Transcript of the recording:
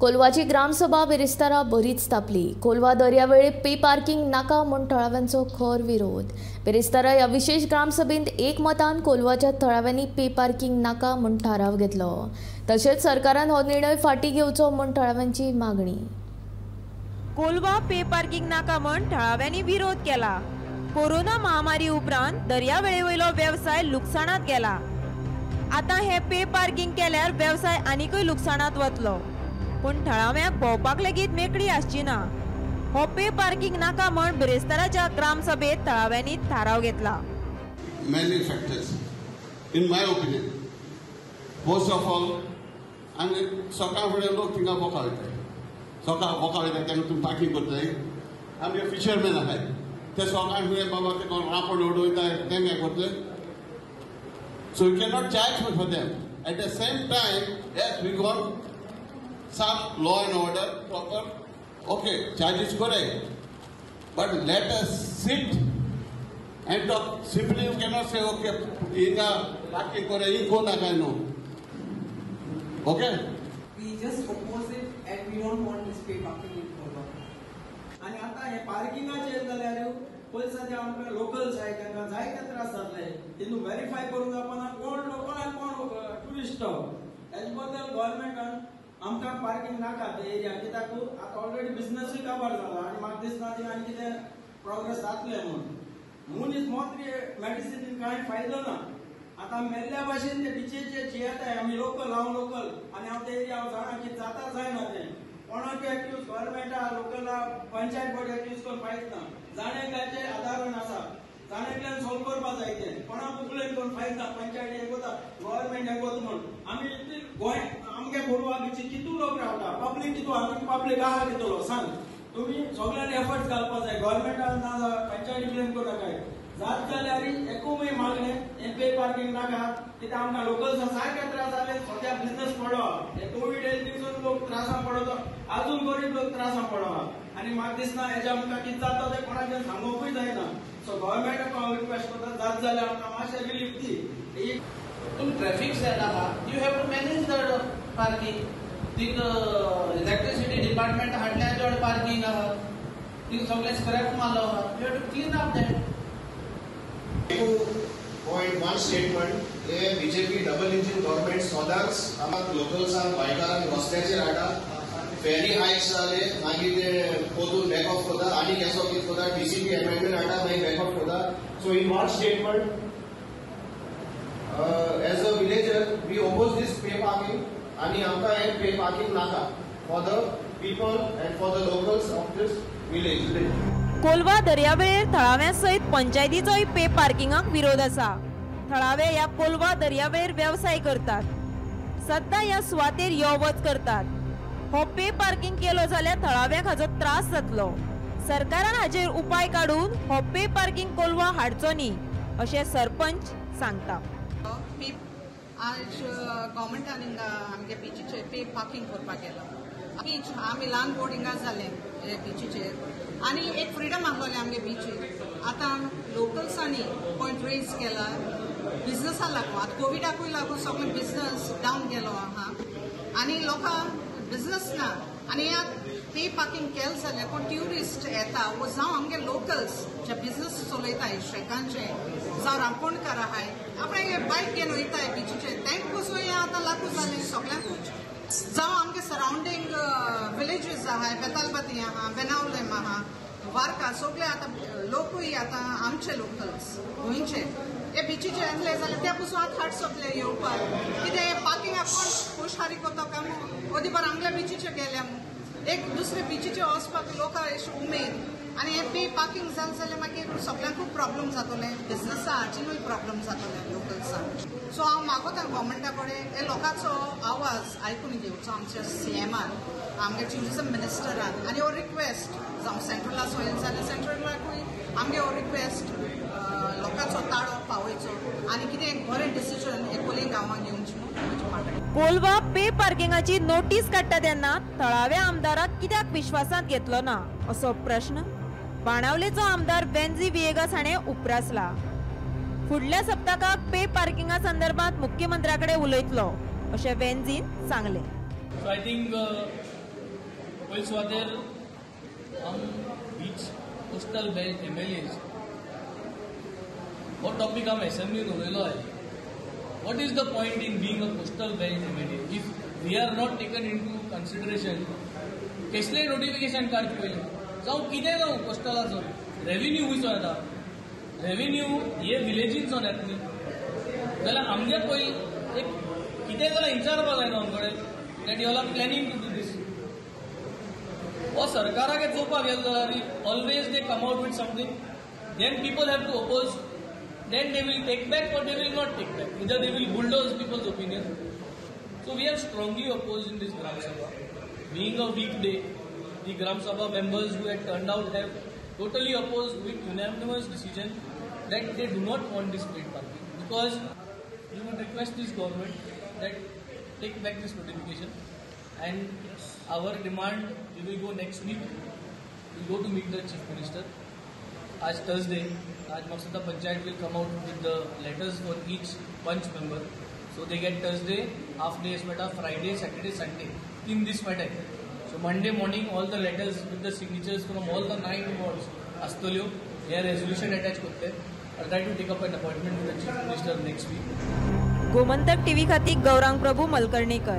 कोलवाची ग्रामसभा बिरेस्तारा बरीच तापली. Colva दर्यावेळे pay parking नाका म्हूण थळाव्यांचो खर विरोध. बिरेस्तारा ह्या विशेष ग्रामसभेंत एकमतान कोलवाच्या थळाव्यांनी पे पार्किंग नाका म्हूण थाराव घेतलो. तशेंच सरकारान हो निर्णय फाटीं घेवचो म्हूण थळाव्यांची मागणी. कोलवा पे पार्किंग नाका म्हूण थळाव्यांनी विरोध केला. कोरोना महामारी उपरांत दर्यावेळेवयलो वेवसाय लुकसाणात गेला. आतां हे पे पार्किंग केल्यार वेवसाय आनीकय लुकसाणात वतलो. पूण थळाव्यांक भोंवपाक लेगीत मेकळी आसची ना. हो पे पार्किंग नाका म्हण बिरेस्ताराच्या ग्रामसभेत थळाव्यांनी थाराव घेतला. Many factors, in my opinion. First of all, आनी सकाळ फुडें लोक थिंगा बोका वयताय, सकाळ बोका वयताय तेन्ना तुमी पार्किंग करताय. आमगे फिशरमॅन आहाय ते सकाळ फुडें बाबा ते कोण रांपण उडयताय तें हें करतले. So you cannot charge for them. At the same time, yes, we want some law and order proper. Okay, charge is correct, but let us sit and talk. Simply you cannot say okay, inga parking kore, in ko na kai no. Okay? We just oppose it and we don't want this pay parking in Kolwa. आणि आता हे पार्किंगाचेर जाल्यार पयलीं आमकां locals आहाय तांकां जायते त्रास जातले. तितून वेरीफाय करूंक जावपाना कोण लोकल आनी कोण ट्युरिस्ट. हेजे बद्दल गव्हर्मेंटान आमकां पार्किंग नाका ते एरिया, कित्याक आतां ऑलरेडी बिजनसूय काबार जाला आनी म्हाका दिसना ती आनी कितें प्रोग्रेस जातले म्हूण. मनीस मोत्री मेडिसिनीन कांय फायदो ना. आतां मेल्ल्या भाशेन ते बिचीचेर जियेताय आमी लोकल, हांव लोकल आनी हांव ते एरिया हांव जाणा कितें जाता जायना तें. कोणाक एक्यूज गव्हर्मेंटा लोकला पंचायत बोर्ड एक्यूज करून फायद ना. जाण एकल्याचे आदारून आसा, जाण एकल्यान सोल्व करपा जाय तें. कोणाक ब्लेम करून फायद ना. पंचायत एक वता, गव्हर्मेंट एक वता म्हूण आमी गोंय आमगे कोलवा बिची कितू लोक रावता, पब्लीक कितू, आमी पब्लीक आहा कितलो सांग. तुमी सगळ्यांनी एफर्ट्स घालपा जाय. गव्हर्मेंटान ना पंचायती ब्लेम करूं नाकाय. जात जाल्यार एकूय मागणें हें पे पार्किंग नाका, कित्याक आमकां लोकल्सां सारके त्रास जाले. सद्या बिजनस पडलो, हे कोवीड येयले दिसून लोक त्रासान पडलो, आजून गरीब लोक त्रासान पडलो. आनी म्हाका दिसना हेज्या आमकां कितें जाता तें कोणाच्यान सांगोवपूय जायना. सो गव्हर्मेंटाक हांव रिक्वेस्ट करता, जात जाल्यार आमकां मातशें रिलीफ दी. तुमी ट्रॅफिक सेल आहा, you have to manage the parking. तीक इलेक्ट्रिसिटी डिपार्टमेंट हाडल्या चड पार्किंग आहा, तींग सगळें स्क्रॅप मारलो आहा. You have to clean up that. 2.1 statement हे बीजेपी डबल इंजिन गव्हर्मेंट सदांच आमकां लोकल्सांक गोंयकारांक रस्त्याचेर हाडटा. फेरी हायक्स जाले मागीर ते पोतून बॅक ऑफ करता आनी केसो कितें करता, टीसीपी अमेंडमेंट हाडटा मागीर बॅक ऑफ करता. So in one statement, as a villager we oppose this pay parking आनी आमकां हें पे पार्किंग नाका for the people and for the locals of this village. Colva दर्यावेळेर थळाव्यां सयत पंचायतीचोय पे पार्किंगाक विरोध आसा. थळावे ह्या कोलवा दर्यावेळेर वेवसाय करतात, सद्दां ह्या सुवातेर यो वच करतात. हो पे पार्किंग केलो जाल्यार थळाव्यांक हाजो त्रास जातलो. सरकारान हाजेर उपाय काडून हो पे पार्किंग कोलवा हाडचो न्ही अशें सरपंच सांगता. आज गव्हर्मेंटान हिंगा आमगे बिचीचेर पे पार्किंग करपाक गेलो. बीच आमी ल्हान बोट हिंगा जाले बिचीचेर आनी एक फ्रिडम आसलोलें आमगे बिचीर. आतां लोकल्सांनी पॉयंट रेज केला बिजनसा लागून. आतां कोविडाकूय लागून सगळें बिजनस डावन गेलो आहा आनी लोकांक बिजनस ना. आनी पे पार्किंग केलें जाल्यार कोण ट्युरिस्ट येता वो जावं आमगे लोकल्स जे बिजनस चलयताय शेकांचे जावं रांपोणकार आहाय आपणे बायक घेवन वयताय बिचीचेर, तांकां पसून हें आतां लागू जालें सगळ्यांकूच. जावं आमगे सरावंडींग विलेजीस आहाय, बेतालबाती आहा, बेनावलेम आहा, वार्का, सगळे आतां लोकूय आतां आमचे लोकल्स गोंयचे हे बिचीचेर येतले जाल्यार त्या पसून आतां हाड सोंपले येवपाक. कितें पार्किंगाक कोण हुशारी करता काय म्हूण अदी बरें आमगे बिचीचेर गेल्या म्हूण एक दुसरे बिचीचेर वचपाक लोकांक अशी उमेद. आनी हें पे पार्किंग जालें जाल्यार मागीर सगळ्यांकूच प्रॉब्लम जातलें, बिजनसा हाचेनूय प्रॉब्लम जातलें लोकल्सांक. सो हांव मागोता गव्हर्मेंटा कडेन हे लोकांचो आवाज आयकून घेवचो आमच्या सीएमान, आमगे ट्युरिजम मिनिस्टरान. आनी हो रिक्वेस्ट जावं सेंट्रलाचो येयलें जाल्यार सेंट्रलाकूय आमगे हो रिक्वेस्ट लोकांचो ताळो पावयचो आनी कितें एक बरें डिसिजन एकोले गांवांक घेवचें म्हूण म्हजी मागणी. कोलवा पे पार्किंगाची नोटीस काडटा तेन्ना थळाव्या आमदाराक कित्याक विश्वासांत घेतलो ना असो प्रश्न बाणावलेचो आमदार वेन्झी व्हिएगास हाणें उप्रासला. फुडल्या सप्तकाक पे पार्किंगा संदर्भात मुख्यमंत्र्याकडे उलयतलो अशें वेन्झीन सांगलें. So I think पयले सुवातेर आम बीच कोस्टल बेल्ट एमएलएज हो टॉपीक आम एसेंब्लीन उलयलो आयज. What is the point in being a coastal belt MLA if we are not taken into consideration? कसलें नोटिफिकेशन काडचें पयलें, जावं कितें जावं, कोस्टलाचो रेवेन्यू खंयचो येता, रेवेन्यू हे विलेजींचो येता न्ही, जाल्यार आमगे पयलीं एक कितें जाल्यार विचारपा जाय न्हू आमकडेन that you are planning to do this. हो सरकाराक चोवपाक गेलो जाल्यार always they come out with something, then people have to oppose, then they will take back or they will not take back, either they will bulldoze people's opinion. So we have strongly opposed in this Gram Sabha. Being a weekday, the Gram Sabha members who had turned out have totally opposed with unanimous decision that they do not want this paid parking, because we would request this government that take back this notification, and our demand, we will go next week, we will go to meet the Chief Minister. As Thursday, Raj Maksada Panchayat will come out with the letters for each punch member. So they get Thursday, half day is meta, Friday, Saturday, Sunday. In this matter. So Monday morning all the letters with the signatures from all the 9 wards astolyo, their resolution attached kotte. I'll try to take up an appointment with the Chief Minister next week. Gomantak TV खातीर गौरांग प्रभू मलकर्णेकर.